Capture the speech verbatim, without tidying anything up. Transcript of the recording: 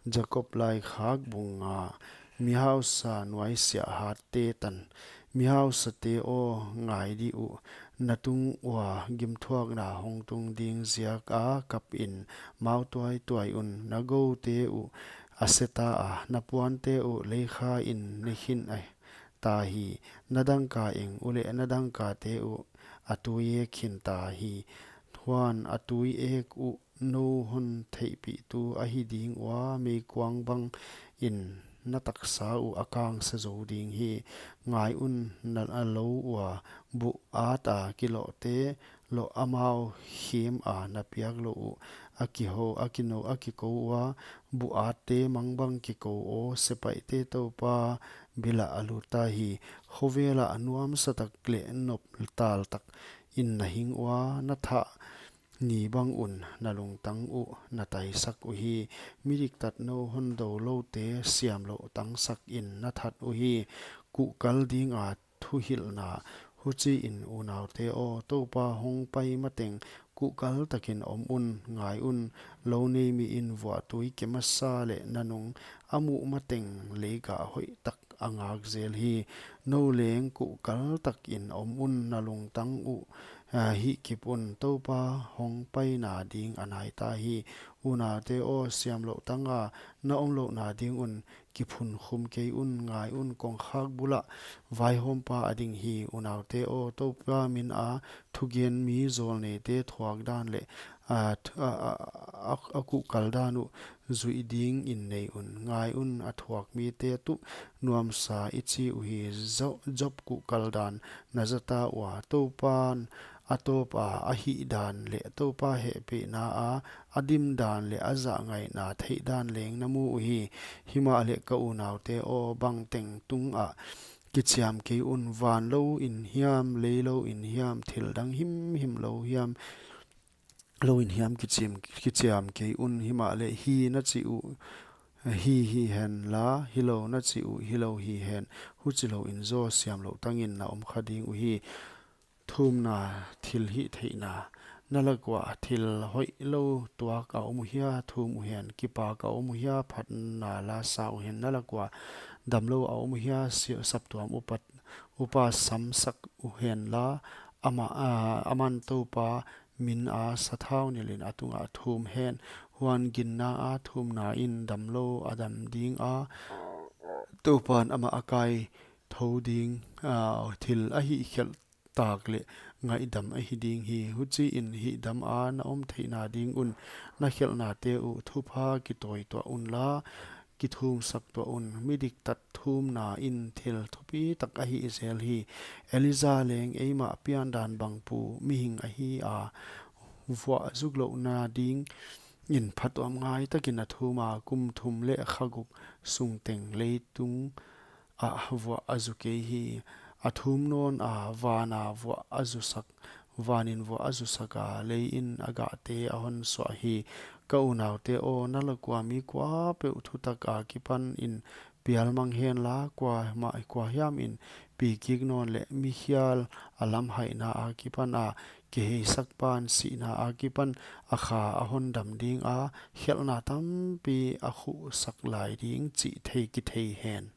Jakob Laikhak bung nga. Mihausa nuaisiah hatte tan. Mihausate aw, ngai dih uh, na tung ua gimthuakna hong tung ding ziak a kap in, mau tuaituai un. Na goute uh a se ta a, na puante uh leikha in ne khin a ta hi. Na dangka eng uh leh na dangkate uh a tui ek khin ta hi. Huan a tui ek uh nou hon theihpihtu ahi ding ua, meikuang bang in na taksa uh a kangsa zou ding hi. Ngai un, na lou ua buh at a kilohte loh amau khem a na piak louh uh a kiho, a kino, a kikou ua, buh atte mangbang kikou aw, sepaihte Toupa bil ah a lut ta hi. Khovel ah nuamsa tak leh noptal tak in na hing ua, na thah ni bang un na lungtang uh na taisak uhi. Midiktat nou hon dou loute siamlouh tangsak in na that uhi. Kuhkal ding a thuhilhna. Huchiin unaute aw, Toupa hong pai mateng kuhkal takin om un. Ngai un, lou nei mi in vuahtui ke masa leh nanung a muh mateng leigah hoih tak a ngak zel hi. Nou leng kuhkal takin om un, na lungtang uh, ah, hihkip un. Toupa hong paina ding a nai ta hi. Unaute aw, siamlouh tang a na omlouhna ding un kiphunkhum kei un. Ngai un, kongkhak bul ah vaihawmpa a ding hi. Unaute aw, Toupa min a thugen mi zawlneite thuak dan leh, ah, th-, ah, ah, ah, a kuhkal dan uh zuih dingin nei un. Ngai un, a thuak mite tuh nuamsa i chi uhi. Zo-, Job kuhkal dan na za ta ua, Toupan a tawp a a hih dan leh Toupa hehpihna a a dim dan leh a zahngaihna theih dan leng na mu uhi. Himahleh ka unaute aw, bangteng tung ah kichiam kei un. Van lou in hiam, lei lou in hiam, thil dang himhim lou hiam, lou in hiam kichiam, kichiam kei un. Himahleh hi na chih uh hi hi hen la, hilou na chih uh hilou hi hen. Huchilou in zaw siamlouh tangin na om kha ding uhi. Thumna, thil hihtheihna. Na lak ua thil hoihlou tuak a om uhia, thum uhen. Kipak a om uhia, phatna la sa uhen. Na lak ua damlou a om uhia, si-, saptuam upat, upa samsak uhen la, ama, ah, aman Toupa min a sathau nilhin a tungah thum hen. Huan ginna a thumna in damlou a dam ding a, Toupan amah a kai thou ding, ah, thil a hihkhelh tak leh ngaihdam ahi ding hi. Huchiin hihdam a na om theihna ding un na khelhnate uh thupha kitawi tuah un la, kithumsak tuah un. Midiktat thumna in thil thupi tak ahi zel hi. Elijah leng eimah piandan bang pu mihing ahi a, vuah zuk louhna dingin phattuam ngai takin a thum a, kum thum leh kha guk sung teng leitung ah vuah a zu kei hi. A thum nawn a, van a vuah a zu sak, vanin vuah a zu sak a, lei in a gahte a hon suah hi. Ka unaute aw, na lak ua mi kuapeuh thutak a kipan in pial mang hen la, kuamah, kuahiam in pi kik nawn leh, mikhial a lamhaina a kipan a kiheisakpan sihna a kipan a kha a hon dam ding a, khelhna tampi a khuhsak lai ding chih thei kithei hen.